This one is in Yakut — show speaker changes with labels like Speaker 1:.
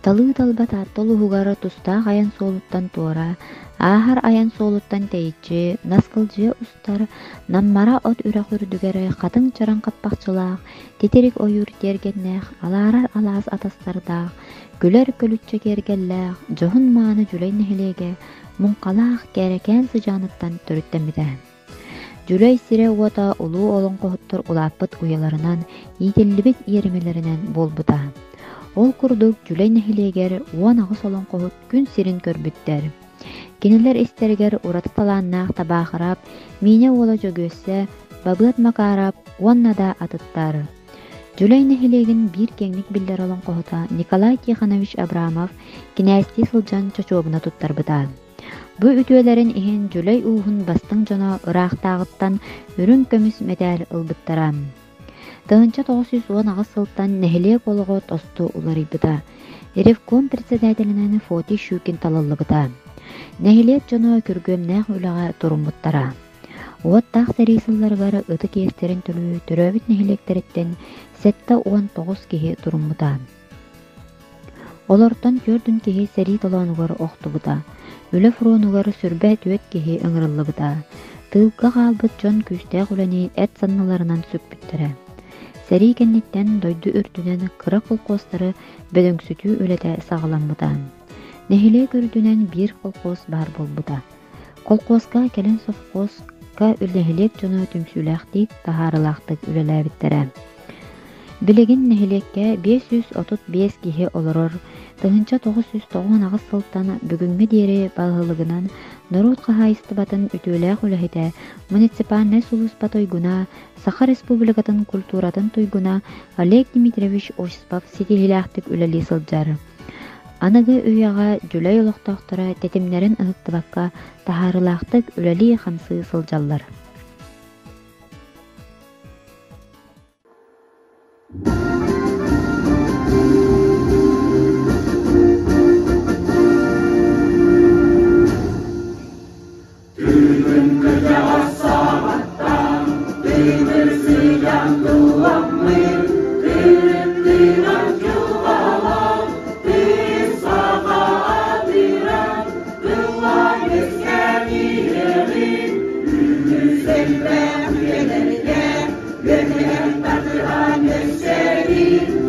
Speaker 1: Талыы-талба Таатта улууһугар тустаах айан суолуттан туора, ааһар айан суолуттан тэйиччи, наскылдьыйа устар Наммара от үрэх үрдүгэр хатыҥ чараҥ хаппахчылаах, титирик ойуур тиэргэннээх, алаарар алаас атастардаах, күлэр көлүччэ киэргэллээх, дьоһун-мааны Дьүлэй нэһилиэгэ Муҥхалаах Кээрэкээн сыдьааныттан төрүттэммитэ. Дьүлэй сирэ-уота улуу олоҥхоһуттар улааппыт уйаларынан, иитиллибит иэримэлэринэн буолбута. Ол курдук Дьүлэй нэһилиэгэр 18 олоҥхоһут күн сирин көрбүттэр. Кинилэр истэригэр ураты талааннаах Табаахырап, Миинэ уола Дьөгүөссэ, Бабыат Макаарап уонна да атыттар. Дьүлэй нэһилиэгин биир киэҥник биллэр олоҥхоһута Николай Тихонович Абрамов кинээстии сылдьан чочуобуна туттарбыта. Бу үтүөлэрин иһин Дьүлэй ууһун бастыҥ дьоно ыраахтааҕыттан үрүҥ көмүс мэтээл ылбыттара. 1918 сылтан нэһилиэк олоҕо тосту уларыйбыта. Ревком председателинэн Фотий Щукин талыллыбыта. Нэһилиэк дьоно күргүөмнээх үлэҕэ туруммуттара. Уоттаах сэрии сылларыгар ытык иэстэрин төлүү төрөөбүт нэһилиэктэриттэн 79 киһи туруммута. Олортон түөртүн киһи сэрии толоонугар охтубута, үлэ фронугар сүрбэ түөрт киһи ыҥырыллыбыта. Тыылга хаалбыт дьон күүстээх үлэни эт санныларынан сүкпүттэрэ. Сэрии кэнниттэн дойду үрдүнэн кыра колхуостары бөдөҥсүтүү үлэтэ саҕаламмыта. Нэһилиэк үрдүнэн биир колхуос баар буолбута. Колхуоска кэлин совхозка нэһилиэк дьоно түмсүүлээхтик, таһаарыылаахтык үлэлээбиттэрэ. Билигин нэһилиэккэ 535 киһи олорор, 1998 сылтан бүгүҥҥэ диэри баһылыгынан норуот хаһаайыстыбатын үтүөлээх үлэһитэ, муниципальнай сулууспа туйгуна, Саха Республикатын культуратын туйгуна Олег Дмитриевич Осипов ситиһиилээхтик үлэлии сылдьар. Аныгы үйэҕэ Дьүлэй олохтоохторо тэтимнэрин ыһыктыбакка таһаарыылаахтык үлэлии-хамсыы сылдьаллар.
Speaker 2: Тыгын кырдьаҕас саҕаттан, тыгыр сыыйан туламмын, тырыттыган дьылҕалаах, тыын саха атыыран, тыллаан үөскээн иһэҕин, үгүс элбэх үйэлэргэ үөтэһэн тардыһан өссөбүн.